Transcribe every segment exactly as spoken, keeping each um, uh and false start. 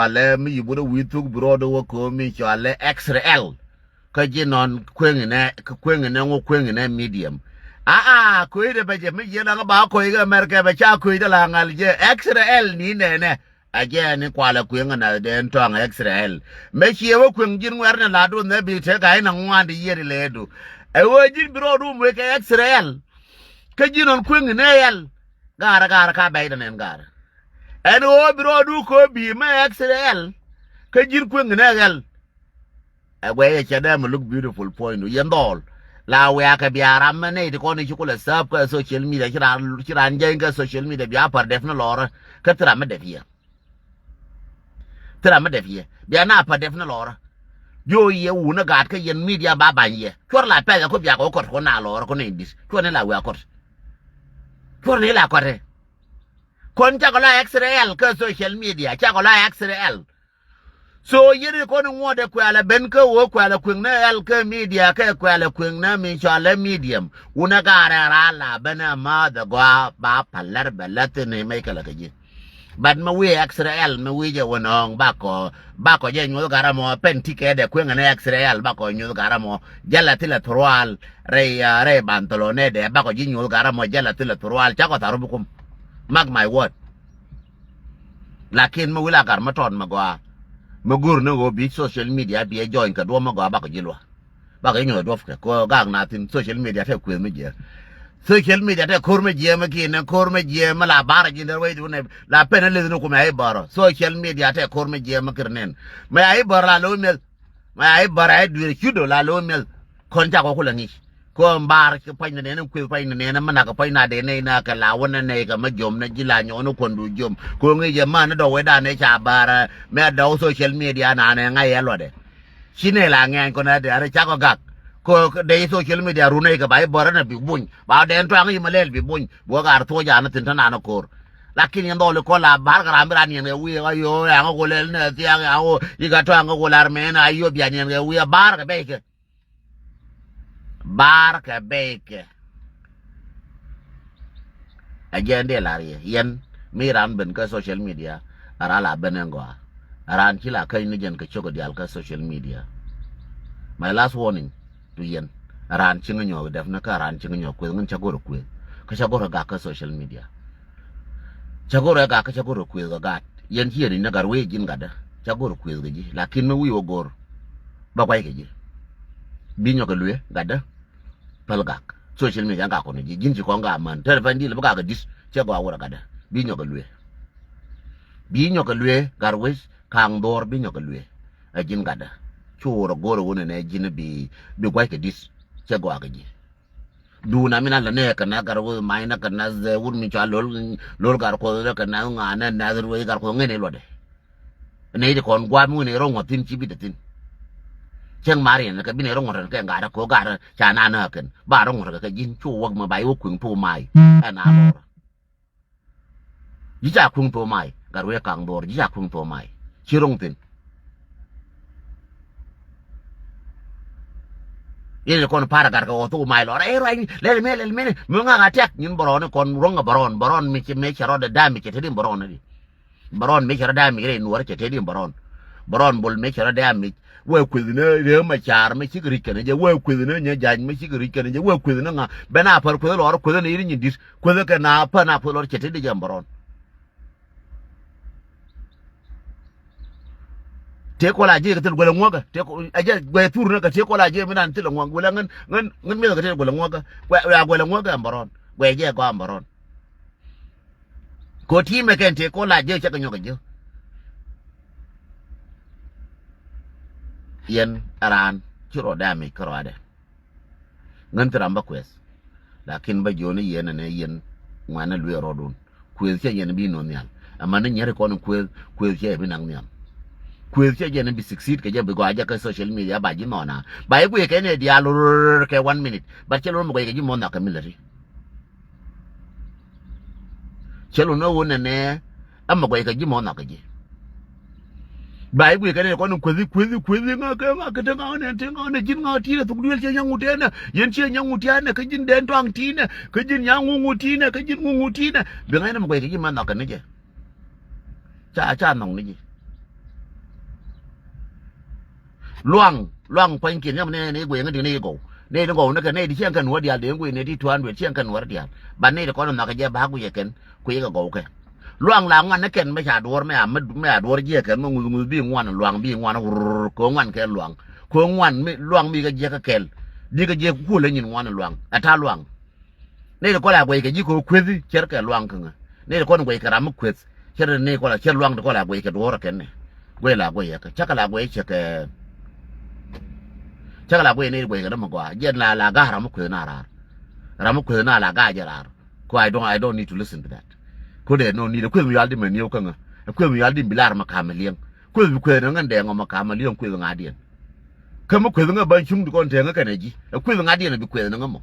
cɔalɛ mi yi butdä wi̱i̱ thuk bi rɔɔdɛ wä köömi cɔalɛ X R L. Kä ji̱ nɔn kueŋinɛ, kueŋinɛ ŋu kueŋinɛ medium. Aa, kueydɛ bɛ jɛ mi jiɛ naŋ ba kueykɛ America bɛ ca kueydɛ la ŋal jɛ X R L ni nɛnɛ. A jɛ ni kualɛ kueŋ na den tɔŋ X R L. Mɛ ciɛ wä kueŋ ji̱n ŋuɛr ni la duɔth nɛ bi te ga̱y na ŋuan di yiëri lɛ du. Ɛ wä ji̱n bi rɔɔdu wek kɛ X R L. Kä ji̱n nɔn kueŋinɛ L. Gaarä gaarä ka bɛy dɛ nɛn gaarä. Ɛn ɣöö bi rɔɔdu köö bi̱i̱ mɛ X R L. Kä ji̱n kueŋinɛ L. Ɛ guɛy ɛ cɛ dee mi look beautiful point du yɛn dhɔl. La wiakɛ bia ram mɛ nɛy ti kɔn i̱ ci kulɛ sääp kä social media ci raan, ci raan jɛny kä social media bia pär dɛp ni lɔrä. Kä thil ram mi dɛp yɛ. Thil ram mi dɛp yɛ bia na pär dɛp ni lɔrä. Jiö yɛ wun ɛ gaat kä yɛn media ba bany yɛ cuɔr la pɛth ɛ kä bia kɛ wä kɔt kɔn na lɔrä kɔn nɛy di̱t cuɔr ni la wiak kɔt. Cuɔr ni la kɔt ɛ. Kɔn cakɔ la X R L kä social media cakɔ la X R L. So yɛn i̱ kɔn i̱ ŋuɔ̱t ɛ kuɛ̈lɛ ben kä ɣöö kuɛ̈lɛ kueŋnɛ L kä media kɛ kuɛ̈lɛ kueŋnɛ mi cɔalɛ medium. Wunɛ gaarɛ raa la ben ɛ määth ɛ gɔaa ba pal lɛr bɛ lɛth in i̱ mɛc kɛ lɛ kɛ ji̱. But mi wi̱i̱ X R L mi wi̱i̱ jɛ wä nɔ̱ɔ̱ŋ bakɔ, bakɔ jɛ nyuɔ̱th ga̱rä mɔ pɛn ti kɛ dɛ kueŋɛ ni X R L bakɔ nyuɔ̱th ga̱rä mɔ. Jɛ lɛ thilɛ thurual rɛy, ah, rɛy banthɔlɔnɛ dɛ bakɔ ji̱ nyuɔ̱th ga̱rä mɔ jɛ lɛ thilɛ thurual cakɔ tharu bi kum. Mark my word. Lakin mi wil a gar mi tɔt mi gɔaa mi go̱r ni ɣöö bi social media bi ɛ join kɛ duɔ̱p mi gɔaa bakɔ ji̱ luaak. Bakɔ ji̱ nyuɔth duɔ̱p kɛ kɛ gak na thin social media te kueth mi jiɛ. Social media te ko̱r mi jiɛ mi kiɛ ni ko̱r mi jiɛ mi la bar ji̱ ni ruec dun la pen ni lith ni kum ya i̱ bärɔ social media te ko̱r mi jiɛ mi kir nen. Mi ya i̱ bärɔ la lo̱ mieth. Ma ya i̱ bär a i̱ dueer cudɔ la lo̱o̱ mi̱eth. Kɔn cakɔ kulɛ ŋi̱i̱c kɔn baar ci pua̱ny ni nɛn in kueth pua̱ny ni nɛn in mi nak pua̱ny na dee nɛy na kɛ la wä ni nɛy kɛ mi jiom ni ji̱ la nyɔk ni kuɔn du jiom kɛ ŋi̱i̱c ɛ män ni dɔ̱k wecdan ni ca baar ɛ mɛ dɔ̱k social media na nɛ ŋa̱c ɛ luɔtdɛ. Ci nɛy la ŋɛ̈ny kɔn ɛ dee a ri cakɔ gak kɛ dee social media run nɛy kɛ ba i̱ bär ɛn ɛ bi buny ba dee in tɔaŋ i̱ ma lɛl bi buny bi wä gaar thuɔ̱c an ni thi̱n te nan ɛ ko̱r. Lakin yɛn dhɔl ikɔn la ba̱r kɛ ram bi ran yɛn kɛ wi̱i̱ ɣä yo̱o̱ ɛŋä ɣöl ɛl nɛ thiaŋ ɛŋä ɣöl ikɛ tɔ̱ ɛŋä ɣöl armɛn a yio̱ bian yɛn kɛ wi̱i̱ ɛ ba̱r kɛ bɛc kɛ. Ba̱r kɛ bɛc kɛ. Ɛ jɛn dee lar yɛ yɛn mi ran ben kä social media. Ɛ ran la ben ɛn gɔaa ɛ ran ci la käny ni jɛn kɛ cio̱k diaal kä social media. My last warning. Tu yɛn raan cieŋ nyɔk dɛpnä kä raan cieŋ nyɔk kueth ŋän ca go̱r kueth kä ca go̱r gak kä social media. Ca go̱r gak kä ca go̱r kueth kä gat yɛn ci yɛn i̱ nä gat wee ji̱n gatdä ca go̱r kueth kä ji̱ lakin mi wi̱i̱ wä go̱r. Bä kuay kä ji̱ bi nyɔk kɛ luee gatdä. Päl gak social media gak kɔn ji̱ ji̱n ci kɔn gak män tɛr pɛn dil bi gak kɛ di̱t cɛ gɔaa wurɛ gatdä bi nyɔk kɛ luee. Bi nyɔk kɛ luee gat wec kaŋ dhuɔ̱ɔ̱r bi nyɔk kɛ luee. Ɛ ji̱n gatdä cu wurɛ go̱r ɛ wun ɛnɛ ji̱n bi bi gua̱c kɛ di̱t cɛ gɔaa kɛ ji̱. Duun ami na lɛ nɛ kɛ na gat wec mac na kɛ na dhɛ wut mi cua lo̱l lo̱l gat kuɔth rɛ kɛ na ŋa̱ nɛ na dhɛ ruec gat kuɔth ŋen i̱ luɔtdɛ. Nɛ i̱ ti kɔn gua̱a̱p mi wun i̱ rɔ ŋuɔ̱th thi̱n ci bi te thi̱n. Cäŋ mar yɛn kɛ bi nɛ rɔ ŋuɔ̱th rɛn kɛ gat rɛ ko̱ gat rɛ ca na nä kɛn ba rɔ ŋuɔ̱th rɛ kɛ ji̱n cu wäk mi ba i̱ wä kueŋ thok mac. Ɛn a lɔr. Ji̱ ca kuŋ thok mac gat wee kaŋ dhuɔ̱ɔ̱r ji̱ ca kuŋ thok mac. Ci ro̱ŋ thi̱n. Yɛn kɔn pa̱r gat kɛ ɣɔw thok mac lɔr ɛ ruacni lɛl mɛ lɛl mɛni mi ŋa̱k a tiak nyin bärɔni kɔn ro̱ŋ ɛ bärɔn bärɔn mi ci mɛ cɛ rɔɔdɛ dam mi cɛ te di bärɔn di. Bärɔn mi cɛ rɔ dam mi rɛy nuɔr cɛ te di bärɔn. Bärɔn bol mi cɛ rɔ dam mi wee kueth ni ree ma car mi cik ric kɛn jɛ wee kueth ni nyɛ ja̱ny mi cik ric kɛn jɛ wee kueth ni ŋa ben a pär kueth lɔr kueth ni iri nyin di̱t. Kueth kɛ na pän a kueth lɔr cɛ te di jɛ bärɔn. Tëë kɔl a jiɛ kɛ thil guɛlɛ ŋuɔ̱kä tëë kɔl a jiɛ guɛ thur ni kɛ tëë kɔl a jiɛ mi nan thil ŋuɔ̱k guɛlɛ ŋän ŋän ŋän miɛth kɛ tëë guɛlɛ ŋuɔ̱kä guɛ a guɛlɛ ŋuɔ̱kä ɛn bärɔn guɛ jiɛ gɔaa ɛn bärɔn. Kɛ ɣöö ti̱i̱ mɛ kɛn tëë kɔl a jiɛ cɛ kɛ nyɔk kɛ jiɛ. Yɛn ɛ raan ci rɔ dam mic kärɔadɛ. Ŋän thi ram bä kuɛth. Lakin bä jiɔni yɛn ɛnɛ yɛn ŋuanɛ luee rɔɔdun. Kuëëth cɛ yɛn bi nɔ nhial. Amäni nyɛri kɔn in kuëëth kuëëth cɛ bi naŋ nhial. Kuëëth cɛ yɛn bi succeed kɛ jɛ bi gɔaa jɛ kɛ social media ba ji̱ mɔna ba i̱ guic kɛ ni diaal ror kɛ one minute. But cɛ lor mi guic kɛ ji̱ mɔna kɛ military. Cɛ lor ni wun ɛnɛ. Ɛmɛ guɛc kɛ ji̱ mɔ nhɔk kɛ ji̱. Ba i̱ guic kɛ nɛy kɔn in kuethi kuethi kuethi ŋa kɛ ŋa kɛ te ŋa nɛn te ŋa nɛ ji̱n ŋa ti̱i̱nɛ thuk duëël ciɛ nyaŋ ŋut ti̱i̱nɛ yɛn ciɛ nyaŋ ŋut ti̱i̱nɛ kä ji̱n dɛn tɔaŋ ti̱i̱nɛ kä ji̱n nyaŋ ŋu ŋut ti̱i̱nɛ kä ji̱n ŋu ŋut ti̱i̱nɛ. Bi ŋa̱cnɛ mɛ guɛc kɛ ji̱ mɛ nhɔk kɛ ni jɛ. Ca ca nhɔk ni ji̱. Luaŋ, luaŋ pua̱nykiɛn yam nɛ ni guiy ŋä di ni gɔw. Ni di gɔw ni kɛ ni di cieŋ kɛ nuɔ̱ɔ̱r diaal di guiy ni di two hundred cieŋ kɛ nuɔ̱ɔ̱r diaal. Ba ni di kɔn nhɔakɛ jɛ ba guiy kɛ kɛn kui̱ kɛ gɔw kɛ. Luaŋ la ŋuan ni kɛn mɛ ca duɔ̱ɔ̱r mɛ a mɛ a duɔ̱ɔ̱r jiɛ kɛn mɛ ŋuth ŋuth bi ŋuan luaŋ bi ŋuan wurr kɛ ŋuan kɛ luaŋ. Kɛ ŋuan mi luaŋ mi kɛ jiɛ kɛ kɛl. Di kɛ jiɛ kuolɛ nyin ŋuan luaŋ. Ɛ ta̱a̱ luaŋ. Nɛy ti kɔn la guɛc kɛ ji̱ kɛ kueth cɛr kɛ luaŋ kä ŋä. Nɛy ti kɔn guɛc kɛ ram mi kueth cɛr ni kɔn la cɛr luaŋ ti kɔn la guɛc kɛ duɔ̱ɔ̱r kɛ nɛ. Guɛc la guɛc yɛ kɛ cä kɛ la guɛc cɛ kɛ cä kɛ la guɛc nɛy ti guɛc kɛ dämɛ gɔaa jiɛn la la ga̱a̱ ram mi kueth na raar. Ram mi kueth na la ga̱a̱ jɛ raar. Ko I don't, I don't need to listen to that. Ko dee no need ɛ kueth mi yual di mɛ nieu kä ŋä. Ɛ kueth mi yual di mi bi lar mɛ ka̱m ɛ liɛŋ. Kueth bi kueth ni ŋä dɛɛŋ ɔ mɛ ka̱m ɛ liɛŋ kueth ŋa̱diɛn. Kä mi kueth ŋä bä cuŋ di kɔn tɛŋä kɛn ɛ ji̱ ɛ kueth ŋa̱diɛn ɛ bi kueth ni ŋä mɔ.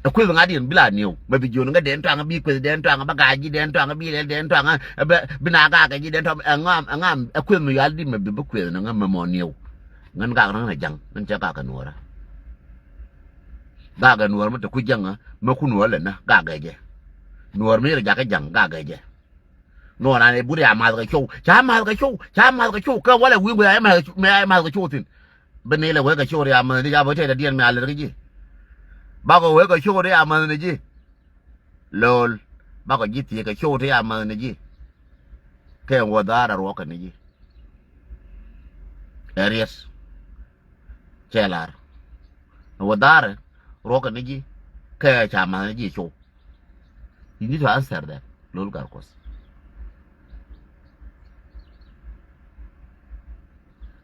Ɛ kueth ŋa̱diɛn bi la nieu mɛ bi jiön ŋä dɛn tɔaŋ bi kueth dɛn tɔaŋ bä ga̱a̱c ji̱ dɛn tɔaŋ bi lɛl dɛn tɔaŋ bɛ bi na ga̱a̱k ɛ ji̱ dɛn tɔaŋ ɛ ŋam ɛ ŋam ɛ kueth mi yual di mɛ bi bi kueth ni ŋä mɛ mɔ nieu. Ŋän gak ni ŋän ɛ ja̱ŋ ŋän cɛ gak ɛ nuɔrä. Gak ɛ nuɔrä mɛ te ku ja̱ŋ mɛ ku nuɔrä lɛ nä gak ɛ jɛ. Nuɔrä mi rɛ jak ɛ ja̱ŋ gak ɛ jɛ. Nuɔɔn an i̱ but ya math kɛ show ca math kɛ show ca math kɛ show kä walɛ wi̱i̱ guiy a i̱ math kɛ show thi̱n. Bi ni lɛ wek kɛ show ri a math ni ca bä tɛt adiɛn mi a lät kä ji̱. Bakɔ wek kɛ show ri a math ni ji̱. Lo̱l bakɔ ji̱ thiek kɛ show ti a math ni ji̱. Kɛ wä dhaar a ruɔk kɛ ni ji̱. Ɛ riɛt cɛ lar. Wä dhaar ruɔk kɛ ni ji̱ kɛ ca math ni ji̱ show. You need to answer that. Lol gar kuɔth.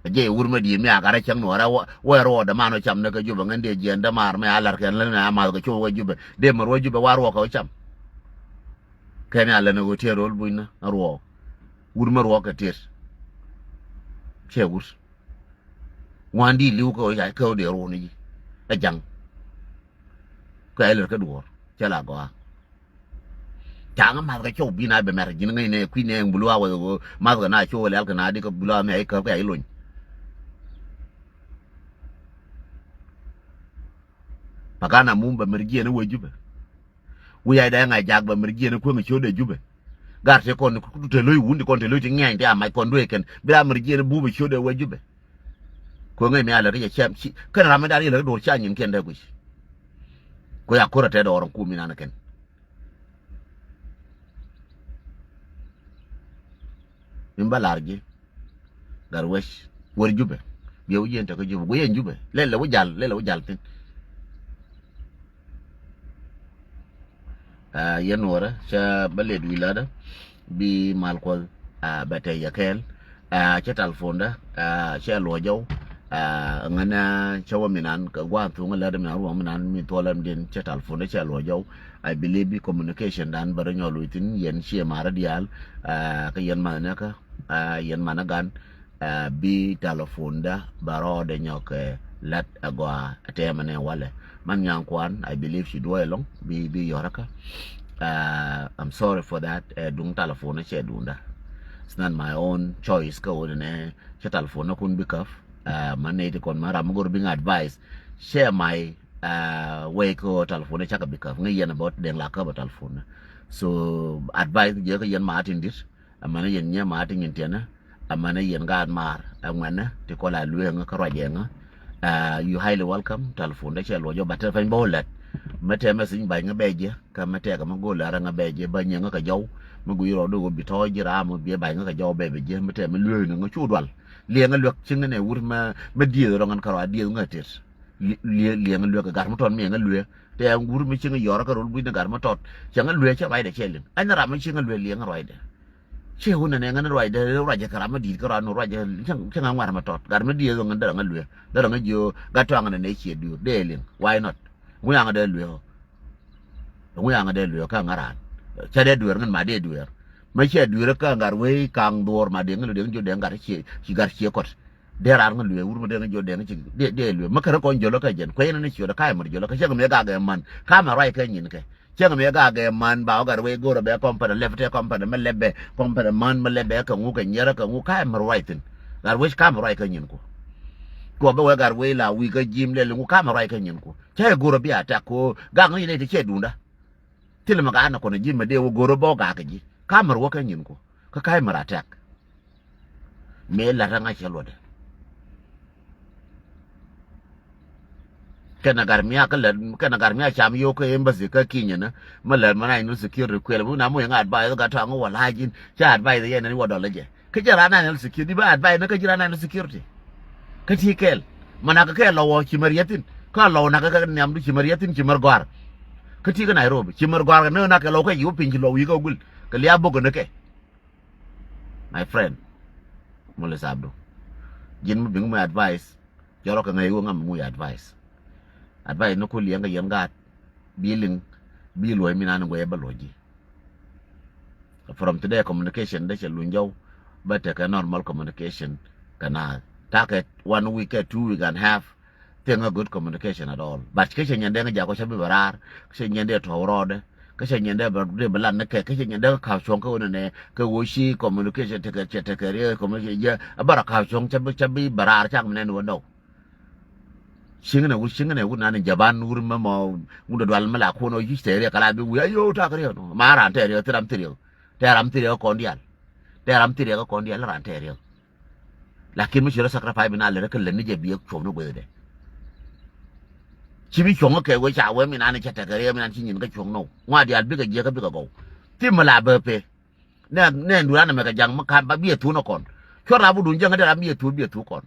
A jɛ wur mɛ di̱i̱t mi a gat a cäŋ nuɔrɛ wä ruɔɔdɛ man wä cam ni kä Jubɛ ŋän dee jiɛn dämaar mɛ a lar kɛn lät mɛ a math kɛ cop wä Jubɛ dee mɛ ruɔ Jubɛ wa ruɔɔk kɛ wä cam. Kɛn a lät ni wä tiet ro̱l bunyni a ruɔɔk. Wur mɛ ruɔɔk kɛ tiet. Cɛ wur. Ŋuan di li̱w kä ɣöö ca kä ɣöö dee ruun i̱ ɛ ja̱ŋ. Kɛ ɛ lät kä duɔ̱ɔ̱r cɛ la gɔaa. Ca̱ŋ mathkɛ cɔw bi na bɛ mɛr ji̱n ŋäcnɛ kui̱nɛ ɛŋ bi luaak wä ɣöö mathkɛ na cɔw lial kɛ na di kä bi luaak mi a i̱ käp kɛ a i̱ lony. Pagan a mum bɛ mɛr jiɛn i̱ wä Jubɛ. Wi̱i̱ a i̱ dee ŋa̱c jak bɛ mɛr jiɛn i̱ kueŋ i̱ ciötdɛ Jubɛ. Gar tëë kɔn te lo̱c wun ti kɔn te lo̱c ti ŋiɛny ti a mac kɔn dueec kɛn bi raa mɛr jiɛn i̱ bup i̱ ciötdɛ wä Jubɛ. Kueŋ i̱ mi a lät i̱ cɛ cɛm ci kɛn ram mi dar i̱ lät i̱ do̱r ca nyin kiɛn dee guic. Kuɛ a ko̱r a tɛt ɔɔr in kum inan kɛn. Min bä lar ji̱. Gat wec wär Jubɛ. Biɛ wä jiɛn tekä Jubɛ wä yɛn Jubɛ lɛl lɛ wä jal lɛl lɛ wä jal thin. Yɛn nuɔrä cä bä lɛt wi̱i̱ latdä bi mal kuɔth bɛ tɛy yɛ kɛɛl. Cä talpondä cä luɔcɔw. Ŋänä cä wä minan kɛ gua̱a̱n thuŋä latdä minan ruɔ̱ŋ minan mi thuɔlä mi din cä talpondä cä luɔcɔw. I believe bi communication dan bä rɔ nyɔl wi̱i̱ thin yɛn ciɛ marä diaal. Kä yɛn manhä kä yɛn manhä gan. Bi talpondä bä rɔɔdɛ nyɔk lat agɔaa tɛmɛ nɛ walɛ. Man nyaŋ kuan I believe ci duɔy ɛlɔŋ bi bi yɔrä kä. I'm sorry for that. Duŋ talpondä cɛ duŋdä. It's not my own choice kä wun nɛ cä talpondä kun bi käp. Man nɛ ti kɔn man ram mi go̱r biŋ advice cɛ my way kä talpondä cakɛ bi käp ŋä yɛn about deŋ la käp talpondä. So advice jɛ kä yɛn ma tin dit. Amäni yɛn nyɛ ma ti nyin tiɛnä. Amäni yɛn gaat maar aŋuɛnä ti kɔl a lueeŋä kä ruacɛŋä. You highly welcome. Talpondä cɛ luɔcɔ bat te pɛny bä wä lɛt. Mä tɛmɛ thi̱ny ba̱ny ŋä bɛ jiɛ kä mä tɛkɛ mä go̱o̱l a rɛ ŋä bɛ jiɛ bä nyɛ ŋä kɛ jɔw. Mä guic rɔɔdu wä bi tɔ̱ɔ̱c ji̱ ram wä biɛ ba̱ny ŋä kɛ jɔw bɛ bɛ jiɛ mä tɛmɛ lueeŋä ŋä cu dual. Liɛŋä luɛk cieŋä nɛ wur mä dieth rɔ ŋän kä rɔ a dieth ŋä tet. Liɛŋä luɛk gat mä tɔt miɛŋä lueek. Tɛ wur mi cieŋ yɔrä kä rol buc ni gat mi tɔt cieŋ a luee cɛ ruacdɛ cɛ liŋ. Ɛn ram mi cieŋ a luee liɛŋ ruacdɛ. Cɛ wun nɛ ŋän ruacdɛ ruacdɛ kɛ ram mi di̱i̱t kä ruac nu ruacdɛ cieŋ a ŋuar mi tɔt gat mi dieth ŋän dɛ ram a luee dɛ ram a jiö gat tɔaŋ nɛ nɛ ciɛ duur dee liŋ. Why not? Ŋu yaŋ dee luee ɔ. Ŋu yaŋ dee luee kä ŋä raan. Cɛ dee dueer ŋän ma dee dueer. Mi cɛ dueer kä gat wee kaŋ dhuɔr ma dee ŋän dee ŋän jiö dee gat ciɛ ci gat ciɛ kɔt. Dee raar ŋä luee wur mi dee ŋä jiɔ dee ŋä ci dee dee luee mi kärä kɔn jiɔlä kä jɛn kuɛ yɛn ni ciöt kä mɛr jiɔlä kä cäŋ mi gak ɛ man kä mɛ ruac kä nyin kɛ cäŋ mi gak ɛ man ba wä gat wee go̱rä bɛ kɔmpɛnɛ lɛp tɛ kɔmpɛnɛ mi lɛp bɛ kɔmpɛnɛ man mi lɛp bɛ kɛ ŋu kɛ nyɛrä kɛ ŋu kä mɛ ruac thin. Gat wec kä mɛ ruac kä nyin ku. Kuɔ bɛ wee gat wee la wi̱i̱ kä ji̱i̱m lɛl ŋu kä mɛ ruac kä nyin ku cä yɛ go̱rä bi a tɛk ku gak ni nɛ ti cɛ duundä. Thilɛ mɛ ka an kɔn ji̱ mɛ dee wä go̱rä bä wä gak kɛ ji̱ ka mɛ ruac kä nyin ku kä kä mɛ ra tɛk. Mëë la̱t ɛ ŋa̱c cɛ luɔtdɛ. Kɛn a gar mia kä lät, kɛn a gar mia cam yo̱o̱k kä embassy kä Kenya ni. Mi lät mi national security kuɛl, mi na moc ŋa advice gat tɔŋ wä la̱a̱c in. Ca advice yɛn ni wä dɔl jɛ. Kä jɛ ran national security, bi advice ni kä ji̱ ran national security. Kä ti kɛl. Ma nak kɛ lɔ wä ci mɛ riɛthin. Kä lɔ nak kɛ nhiamdu ci mɛ riɛthin, ci mɛ gɔar. Kä ti kä Nairobi, ci mɛ gɔar kɛ ni nak kɛ lɔ kɛ yiw piny ci lɔ wi̱i̱ kɛ gul. Kɛ lia̱a̱ bok ni kɛ. My friend, Mulis Abdu. Ji̱n mi biŋ mi advice. Jɔrɔ kɛ ŋäc wä ŋam mi ŋuc advice. Advice ni ku liɛŋ kɛ yɛn gaat. Bi liŋ, bi luɔ̱c mi nan guɛy bä luɔ̱c ji̱. From today communication dee cɛ luny jɔw. Bä tekɛ normal communication kɛ naath. Takɛ one week kɛ two week and half. Thing a good communication at all. But kä cɛ nyɛn dee ŋä jakɔ cɛ bi bɛ raar. Kä cɛ nyɛn dee tɔw rɔɔdɛ. Kä cɛ nyɛn dee bɛ, dee bɛ lat ni kɛ. Kä cɛ nyɛn dee kä ka̱p cuɔ̱ŋ kä wä ni nɛ. Kɛ wä ci communication tekɛ, cɛ tekɛ riɛ communication jɛ. A bä rɔ ka̱p cuɔ̱ŋ cɛ bi, cɛ bi bɛ raar cak mi nɛn wä dɔw. Cieŋ nɛ wut, cieŋ nɛ wut nan jaban wut mɛ mɔ. Ŋut dual mɛ la kun ɔ yic tɛ riɛ kala bi wi̱i̱ a yo̱o̱ tak riɛ nɔ. Ma ran tɛ riɛ, thil ram thil riɛ. Tɛ ram thil riɛ kɔn dial. Tɛ ram thil riɛ kɔn dial ran tɛ riɛ. Lakin mi ci rɔ sacrifice bi na lɛ rɛ kɛ lɛ ni jɛ bi yɛ cuɔm ni gueth dɛ. Ci bi cuɔŋ kɛ wee ca wee mi nan cɛ tekɛ riɛ mi nan ci nyin kä cuɔŋ nɔ. Ŋua dial bikɛ jiɛ kä bikɛ gɔw. Thim mi la bɛ pee. Nɛ, nɛ duran mɛ kɛ jaŋ mi kan ba biɛ thun kɔn. Cuɔ rap duun jäŋä dee rap biɛ thun, biɛ thun kɔn.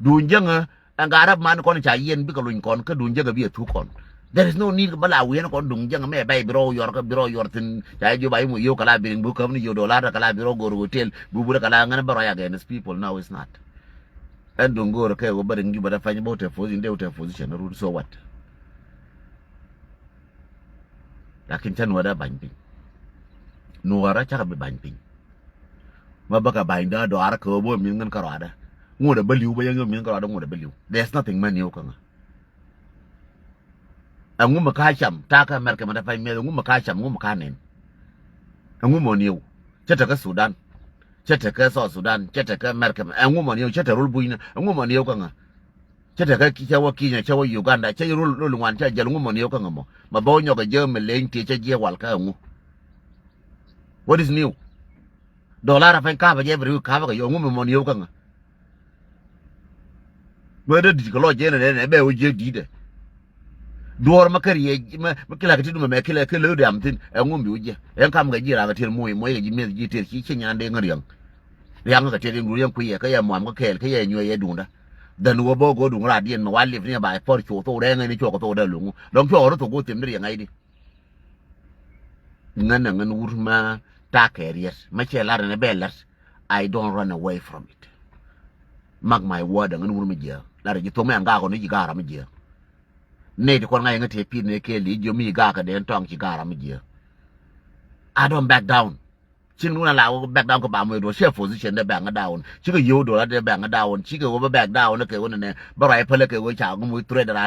Duun jäŋä ɛn gaa rap man kɔn ca yɛn bikɛ luny kɔn kä duun jäŋä biɛ thun kɔn. There is no need bä la wi̱i̱n kɔn duun jäŋä mɛ bɛy bi rɔ yɔr kä bi rɔ yɔr thin ca jɛ jiö ba imu yio̱w kɛ la bi riŋ bi käm ni yio̱w dollar kɛ la bi rɔ go̱r hotel bi wurɛ kɛ la ŋän bä rɔ ya against people. No, it's not. Ɛn duun go̱r kɛ wä bä riŋ ji̱ bä dɛ pany bä wä te position dee wä te position run, so what? Lakin cä nuɔ̱ɔ̱rɛ ba̱ny piny. Nuɔ̱ɔ̱rɛ cakɛ bi ba̱ny piny. Ma bäkɛ ba̱ny dɔ̱a̱r kɛ ɣöö bä mi̱th ŋän kärɔadä. Ŋuɔ̱t ɛ bä li̱w bä yäŋ yä mi̱th kärɔadä ŋuɔ̱t ɛ bä li̱w. There's nothing mɛ niw kä ŋä. Ɛŋu mi ka cam ta̱a̱ kä America mɛ te pany mi̱eth, ɛŋu mi ka cam, ɛŋu mi ka nɛn. Ɛŋu mɔ niw. Cä te kä Sudan. Cä te kä South Sudan, cä te kä America mɛ, ɛŋu mɔ niw, cä te rul bucnä, ɛŋu mɔ niw kä ŋä. Cä tekɛ ki, cä wä Kenya, cä wä Uganda, cä rol, rol ŋuan cä jäl, ŋu mɔ niw kä ŋä mɔ. Ma bä wä nyɔk kɛ jɛ mi leny ti cä jiɛ wal kä ŋu. What is new? Dollar a pɛn kapä jɛ bi ri kapä kɛ yɔ, ŋu mi mɔ niw kä ŋä. Bä dee dit kɛ lɔ jɛ nɛ nɛ bɛ wä jɛ dit dɛ. Duɔr ma kɛ riɛ, ma, ma kila kɛ ti dumɛ mɛ kila kɛ lɛ diam thin, ɛ ŋu mi wä jɛ. Ɛn kam kɛ ji̱ ran kɛ tiɛl moc, moc kɛ ji̱ mi̱eth ji̱ tiɛl ci, ci nyan dee ŋä riɛŋ. Riaŋ kɛ tiɛl in du riɛŋ kuiɛ, kä yɛ muam kä kɛɛl, kä yɛ nyuɛ yɛ duŋdä. Dhän wä bä go̱o̱r duŋ raar diɛn mɛ wa liep ni ba pɔr cu thok rɛŋ ni cuɔk thok dee luŋ. Dɔ̱ŋ cuɔk rɔ thok go̱o̱r thim ni riɛŋ ŋa̱cdi. Ŋän ɛ ŋän wur ma ta̱a̱ kɛ riɛt. Ma cɛ lar ni bɛ lɛt. I don't run away from it. Mark my word, ɛ ŋän wur mi jiɛ. Lar ji̱ thok mɛ ɛn gaak ɔ ni ji̱ gaak ram mi jiɛ. Nɛy ti kɔn ŋa̱c ɛ ŋä tëë pi̱i̱t ni kɛɛl i̱ jiö mi gaak kɛ dee ɛn tɔŋ ci gaak ram mi jiɛ. I don't back down. Cin wun a la wä back down kä ba muɛ duɔ̱ɔ̱r, cɛ position dee back ŋä down. Cikɛ yio̱w duɔ̱ɔ̱r a dee back ŋä down. Cikɛ wä bä back down kɛ wä nɛnɛ bä ruac päl kɛ wä ca ŋä muc threat ran.